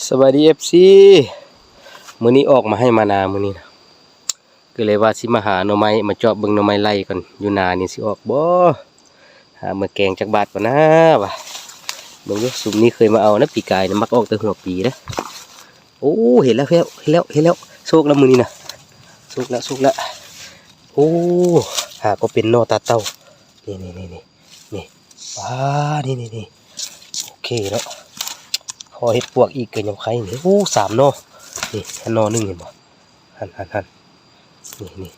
ສະບາຍດີ ເອັຟຊີ ມື້ນີ້ອອກມາໄຮ່ມານາມື້ນີ້ນະ ກໍເລີຍວ່າຊິມາຫາໜໍ່ໄມ້ ມາເຈາະເບິ່ງໜໍ່ໄມ້ໄລ່ກ່ອນ ຢູ່ນານີ້ຊິອອກບໍ່ ຫາເມືອແກງຈັກບາດກ່ອນນາວ່າ ເບິ່ງດູ ຊຸມນີ້ເຄີຍມາເອົານະ ປີກາຍນະ ມັກອອກແຕ່ຫົວປີເດ້. ໂອ້ ເຫັນແລ້ວ ເຫັນແລ້ວ ເຫັນແລ້ວ ເຫັນແລ້ວ ໂຊກແລ້ວມື້ນີ້ນະ ໂຊກແລ້ວ ໂຊກແລ້ວ ໂອ້ ຫາກໍເປັນໜໍ່ຕາເຕົ້າ ນີ້ໆໆໆ ນີ້ ປາ ນີ້ໆໆ ໂອເຄເນາະ ພໍເຮັດປວກອີກກໍຍັງໄຄນີ້ ໂອ້ ສາມໜໍ່ ນີ້ ອັນໜໍ່ໜຶ່ງເຫັນບໍ່ ຫັ້ນໆໆ ນີ້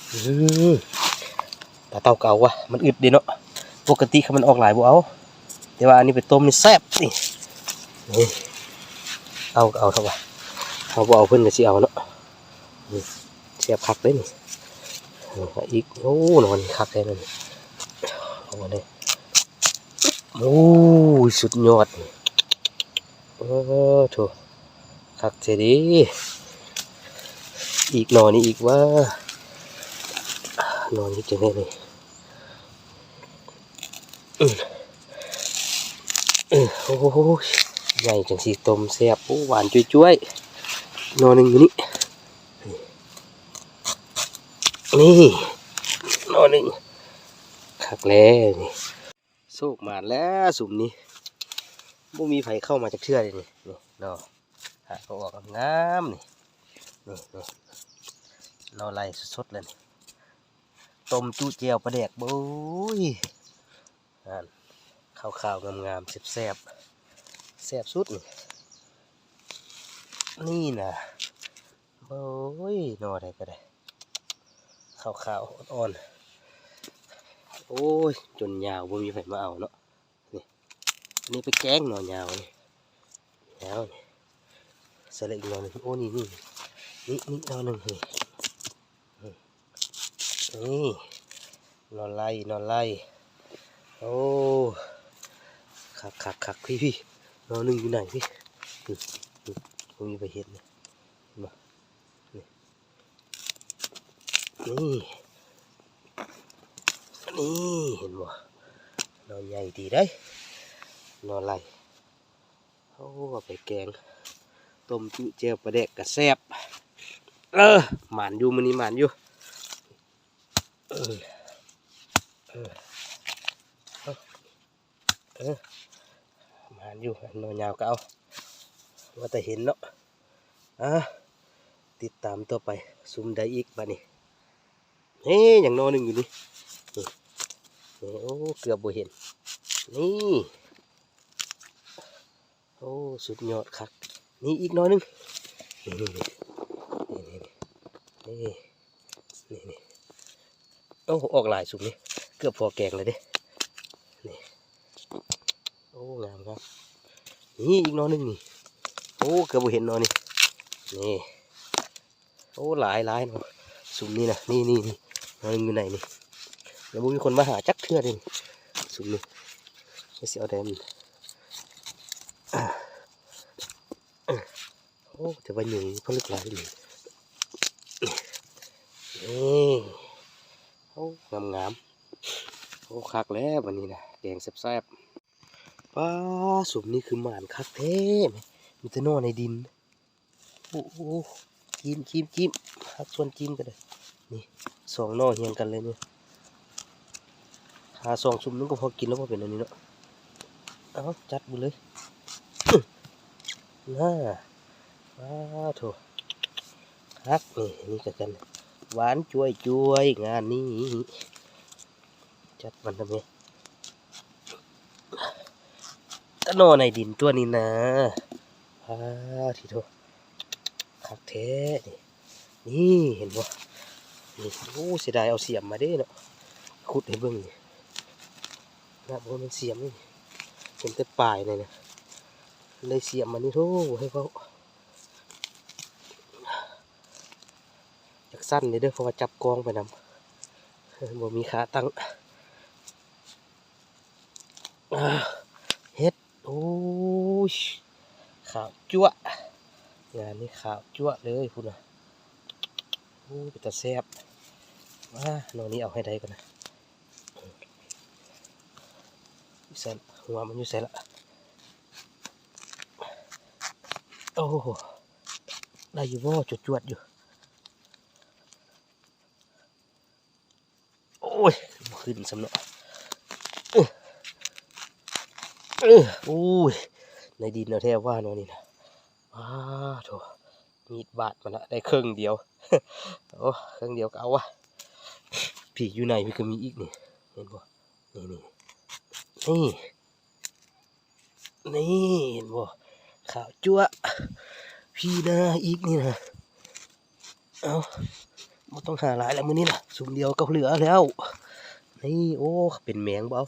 ໆ ອື ຕາເຕົ້າກໍເອົາວະ ມັນອຶດເດ້ເນາະ ປົກກະຕິຄັນມັນອອກຫຼາຍບໍ່ເອົາ ແຕ່ວ່າອັນນີ້ໄປຕົ້ມນີ້ແຊບ ນີ້ ນີ້ ເອົາກໍເອົາເຖາະວະ ເຮົາບໍ່ເອົາເພິ່ນກໍຊິເອົາເນາະ ນີ້ ແຊບຄັກເດ້ນີ້ ເອົາອີກ ໂອ້ ໜໍ່ນີ້ຄັກແທ້ນີ້ ເອົາເລີຍ ໂອ້ຍ ສຸດຍອດ ເອີ ໂທ້ ຄັກແທ້ເດ້ ອີກໜໍ່ນີ້ອີກຫວາ ໜໍ່ນີ້ຈັ່ງໃດນີ້ ອື ອື ໂອ້ຍ ໃຫຍ່ຈັ່ງຊິຕົ້ມແຊບ ໂອ້ ຫວານຈ້ວຍໆ ໜໍ່ໜຶ່ງຢູ່ນີ້ ນີ້ ໜໍ່ໜຶ່ງ ຄັກແລ້ວນີ້ ໂຊກໝານແລ້ວຊຸມນີ້ ບໍ່ມີໃຜເຂົ້າມາຈັກເທື່ອເດນີ້ ນີ້ເນາະ ຫາກໍອອກງາມໆ ນີ້ ນີ້ ນີ້ ໜໍ່ໄລ່ສົດໆເລີຍນີ້ ຕົ້ມຈຸແຈ່ວປາແດກ ໂອ້ຍ ນັ້ນ ຂາວໆ ງາມໆ ແຊບໆ ແຊບສຸດນີ້ ນີ້ນະ ໂອ້ຍ ໜໍ່ໃດກໍໄດ້ ຂາວໆ ອ່ອນໆ ໂອ້ຍ ຈົນຍາວ ບໍ່ມີໃຜມາເອົາເນາະ ນີ້ ອັນນີ້ໄປແກງໜໍ່ຍາວນີ້ ຍາວນີ້ ໃສ່ລະອີກໜໍ່ໜຶ່ງ ໂອ້ ນີ້ ນີ້ ນີ້ ນີ້ໜໍ່ໜຶ່ງນີ້ ນີ້ ໜໍ່ໄລ່ ໜໍ່ໄລ່ ໂອ້ ຄັກໆໆ ພີ້ໆ ໜໍ່ໜຶ່ງຢູ່ໃນພີ້ ອື ອື ບໍ່ມີໃຜເຫັນນີ້ ເຫັນບໍ່ ນີ້ ນີ້ ນີ້ ເຫັນບໍ່ ໜໍ່ໃຫຍ່ດີໃດ໋ ໜໍ່ໄລ່ ໂອ້ ເອົາໄປແກງ ຕົ້ມຈຸແຈ່ວປາແດກກະແຊບ ເອີ ໝານຢູ່ ມື້ນີ້ໝານຢູ່ ເອີ ເອີ ເອີ ໝານຢູ່ ໜໍ່ຍາວກໍເອົາ ວ່າແຕ່ເຫັນເນາະ ອ່າ ຕິດຕາມຕໍ່ໄປ ຊຸມໃດອີກບາດນີ້ ເອີ ຍັງໜໍ່ໜຶ່ງຢູ່ນີ້ ນີ້ ນີ້ ໂອ້ ເກືອບບໍ່ເຫັນ ນີ້ ໂອ້ ສຸດຍອດຄັກ ນີ້ອີກໜໍ່ໜຶ່ງ ນີ້ ນີ້ ນີ້ ນີ້ ນີ້ ນີ້ ໂອ້ ອອກຫຼາຍຊຸມນີ້ ເກືອບພໍແກງແລ້ວເດ້ ນີ້ ໂອ້ ງາມໆ ນີ້ອີກໜໍ່ໜຶ່ງນີ້ ໂອ້ ເກືອບບໍ່ເຫັນໜໍ່ນີ້ ນີ້ ໂອ້ ຫຼາຍໆເນາະ ຊຸມນີ້ນະ ນີ້ໆໆ ໜໍ່ໜຶ່ງຢູ່ໃນນີ້ ຍັງບໍ່ມີຄົນມາຫາຈັກເທື່ອເດ້ນີ້ ຊຸມນີ້ ຊິເອົາແຕ່ມັນ ໂອ້ ແຕ່ວ່າຍຸງຜະລຶກຫຼາຍອີ່ຫຼີ ນີ້ ໂອ້ ງາມໆ ໂອ້ ຄັກແລ້ວບາດນີ້ນະ ແກງແຊບໆ ປ້າ ຊຸມນີ້ຄືໝານຄັກແທ້ ມີແຕ່ໜໍ່ໃນດິນ ໂອ້ ໂອ້ ໂອ້ ຈີ້ມໆໆ ຫາກສ່ວນຈີ້ມກໍໄດ້ ນີ້ ສອງໜໍ່ຮຽງກັນເລີຍນີ້ ຫາສອງຊຸມມັນກໍພໍກິນແລ້ວ ບໍ່ເປັນອັນນີ້ເນາະ ເອົາ ຈັດເບິ່ງເລີຍ ນາ ປາໂທ້ ຄັກ ນີ້ ນີ້ກໍກັນ ຫວານຈ້ວຍໆ ງານນີ້ ຈັດມັນທຳໄມ ກະໜໍ່ໃນດິນຕົວນີ້ນາ ປາທິໂທ້ ຄັກແທ້ນີ້ ນີ້ເຫັນບໍ່ ນີ້ ໂອ້ ເສຍດາຍເອົາສຽມມາເດ້ເນາະ ຂຸດໃຫ້ເບິ່ງນີ້ ນະ ບໍ່ແມ່ນສຽມນີ້ ເຫັນແຕ່ປາຍນີ້ນະ ໄດ້ສຽມມານີ້ ໂທ້ ບໍ່ໃຫ້ເວົ້າ ຈັກສັ້ນເດີ ເພາະວ່າຈັບກ້ອງໄປນຳ ບໍ່ມີຂາຕັ້ງ ອ່າ ເຫັດ ໂອ້ຍ ຂາວຈັ້ວະ ງານນີ້ຂາວຈັ້ວະເລີຍພຸ້ນນະ ໂອ້ ເປັນຕາແຊບ ອ່າ ໜໍ່ນີ້ເອົາໃຫ້ໄດ້ກ່ອນນະ ໃສ່ ຫົວມັນຢູ່ໃສລະ? ນີ້ ໂອ້ ໄດ້ຢູ່ບໍ່? ຈວດໆຢູ່. ໂອ້ຍ ບໍ່ຂຶ້ນຊ້ຳເນາະ. ເອີ ເອີ ໂອ້ຍ ໃນດິນເອົາແທ້ວ່າເນາະນີ້ນະ. ອ້າໂທ້ ມີດບາດມາລະ ໄດ້ເຄິ່ງດຽວ. ໂອ້ ເຄິ່ງດຽວກໍເອົາວະ. ພີ້ ຢູ່ໃນພີ້ກໍມີອີກນີ້ ເຫັນບໍ່? ນີ້ ນີ້ ນີ້ ເຫັນບໍ່? ຂາວຈັ້ວະ. ພີ້ນະ ອີກນີ້ນະ. ເອົາ ບໍ່ຕ້ອງຫາຫຼາຍແລ້ວມື້ນີ້ນະ ຊຸມດຽວກໍເຫຼືອແລ້ວ. ນີ້ ໂອ້ ເປັນແມງບໍ່ເອົາ.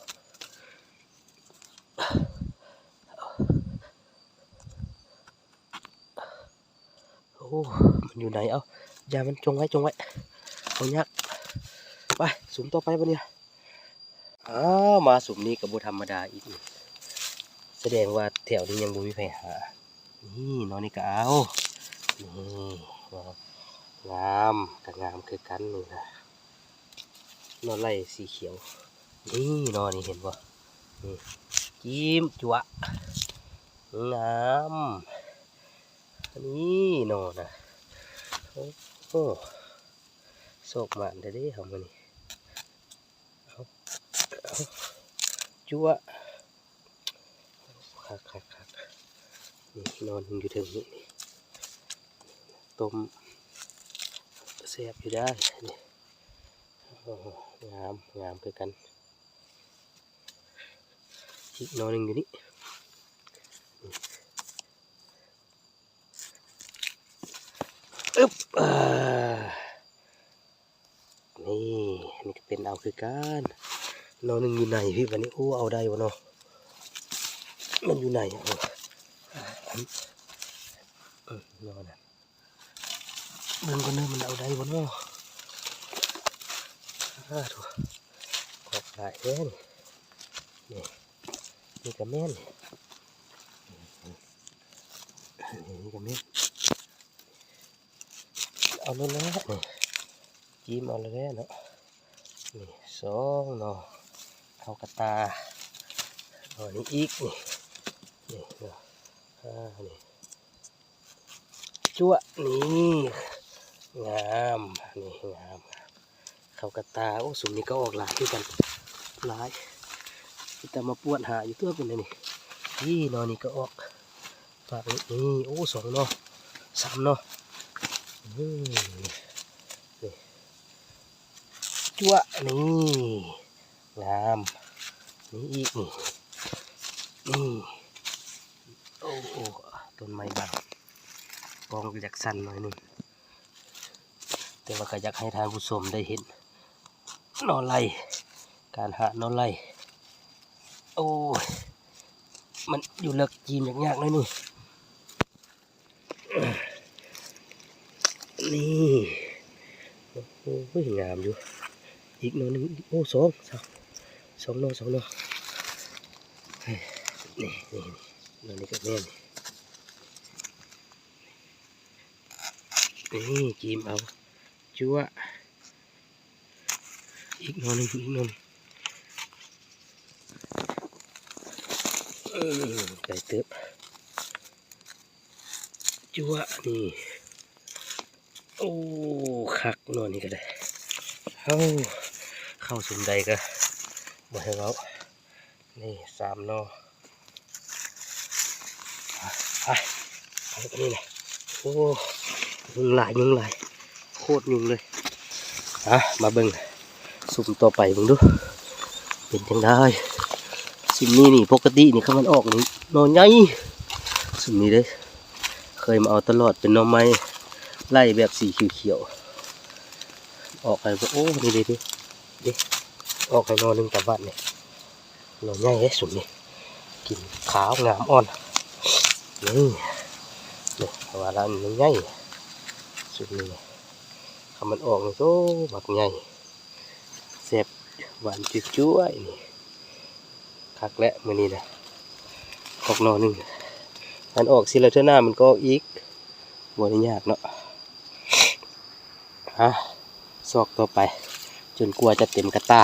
ໂອ້ ມັນຢູ່ໃນ ເອົາ ຢ່າມັນ ຈົ່ງໄວ້ ຈົ່ງໄວ້ ເອົາຍາກ. ໄປ ສຸມຕໍ່ໄປບັດນີ້. ອ້າວ ມາສຸມນີ້ກໍບໍ່ທຳມະດາອີກ ສະແດງວ່າແຖວນີ້ຍັງບໍ່ມີໃຜຫາ. ນີ້ ໜໍ່ນີ້ກໍເອົາ. ນີ້ ງາມ ກໍງາມຄືກັນນີ້ນະ. ໜໍ່ໄລ່ສີຂຽວ ນີ້ໜໍ່ນີ້ ເຫັນບໍ່? ນີ້ ຈີ້ມ ຈົວະ ງາມ. ນີ້ໜໍ່ນະ ໂອ້ໂຫ ໂຊກໝານແທ້ເດ້ເຮົາມື້ນີ້. ເອົາ ເອົາ ຈົວະ ຄັກໆໆ. ນີ້ໜໍ່ໜຶ່ງຢູ່ເທິງນີ້ ຕົ້ມແຊບຢູ່ໄດ໋ນີ້. ໂອ້ ງາມ ງາມຄືກັນ. ອີກໜໍ່ໜຶ່ງຢູ່ນີ້ ອຶບ ອາ ນີ້ ນີ້ກໍເປັນເອົາຄືກັນ. ໜໍ່ໜຶ່ງຢູ່ໃນພີ້ບັດນີ້. ໂອ້ ເອົາໄດ້ບໍ່ເນາະ? ມັນຢູ່ໃນ ເອົາ ເອີ ໜໍ່ນັ້ນ. ເບິ່ງກ່ອນເດີ ມັນເອົາໄດ້ບໍ່ເນາະ? ອາໂທ້ ອອກຫຼາຍແທ້ນີ້. ນີ້ ນີ້ກໍແມ່ນ ນີ້ ນີ້ກໍແມ່ນ. ເອົາໂລດແຫຼະນີ້ ຈີ້ມເອົາໂລດແຫຼະເນາະ. ນີ້ ສອງໜໍ່ ເຂົ້າກະຕາ. ໜໍ່ນີ້ອີກ ນີ້ ນີ້ເນາະ ອາ ນີ້ ຈົວະ ນີ້ ງາມ ນີ້ ງາມ ເຂົ້າກະຕາ. ໂອ້ ຊຸມນີ້ກໍອອກຫຼາຍຄືກັນ ຫຼາຍ ເປັນຕາມາປວດຫາຢູ່ຕົວະເປັນແນວນີ້. ນີ້ ໜໍ່ນີ້ກໍອອກ ຝາກນີ້ ໂອ້ ສອງໜໍ່ ສາມໜໍ່ ອືມ ນີ້ ຈົວະ ນີ້ ງາມ. ນີ້ອີກ ນີ້ ນີ້ ໂອ້ ໂອ້ ຕົ້ນໄມ້ບັງ ກ້ອງກໍຢາກສັ່ນໜ້ອຍໜຶ່ງ ແຕ່ວ່າກໍຢາກໃຫ້ທ່ານຜູ້ຊົມໄດ້ເຫັນໜໍ່ໄລ່ ການຫາໜໍ່ໄລ່. ໂອ້ຍ ມັນຢູ່ເລິກ ຈີ້ມຍາກໆໜ້ອຍໜຶ່ງ. ນີ້ ໂອ້ຍ ງາມຢູ່. ອີກໜໍ່ໜຶ່ງ ໂອ້ ສອງ ສອງໜໍ່ ສອງໜໍ່. ນີ້ ນີ້ ນີ້ ໜໍ່ນີ້ກໍແມ່ນ ນີ້ ຈີ້ມເອົາ ຈົວະ. ອີກໜໍ່ໜຶ່ງ ອີກໜໍ່ໜຶ່ງ. ເອີ ໄກເຕີບ ຈົວະ ນີ້. ໂອ້ ຄັກໜໍ່ນີ້ກໍໄດ້. ເອົາ ເຂົ້າຊຸມໃດກໍບໍ່ໃຫ້ເວົ້າ. ນີ້ ສາມໜໍ່. ໄປ ໄປນີ້ແຫຼະ. ໂອ້ ຍຸງຫຼາຍ ຍຸງຫຼາຍ ໂຄດຍຸງເລີຍ. ອາ ມາເບິ່ງຊຸມຕໍ່ໄປເບິ່ງດູ ເປັນຈັ່ງໃດ. ຊຸມນີ້ນີ້ ປົກກະຕິນີ້ ຄັນມັນອອກນີ້ ໜໍ່ໃຫຍ່. ຊຸມນີ້ເດ້ ເຄີຍມາເອົາຕະຫຼອດ ເປັນໜໍ່ໄມ້ໄລ່ແບບສີຂຽວໆ ອອກໃຫ້. ໂອ້ ນີ້ເດ້ ເດ້ ອອກໃຫ້ໜໍ່ໜຶ່ງຕາບັດນີ້. ໜໍ່ໃຫຍ່ເດ້ຊຸມນີ້ ກິນຂາວງາມອ່ອນ. ນີ້ ນີ້ ເພາະວ່າລະມັນໃຫຍ່ຊຸມນີ້. ຄັນມັນອອກນີ້ ໂອ້ ບັກໃຫຍ່ ແຊບຫວານຈຸ້ຍໆ ນີ້ ຄັກແຫຼະມື້ນີ້ນະ. ອອກໜໍ່ໜຶ່ງ ມັນອອກຊິລະ ເທື່ອໜ້າມັນກໍອອກອີກ ບໍ່ໄດ້ຍາກເນາະ. ອາ ຊອກຕໍ່ໄປ ຈົນກວ່າຈະເຕັມກະຕາ.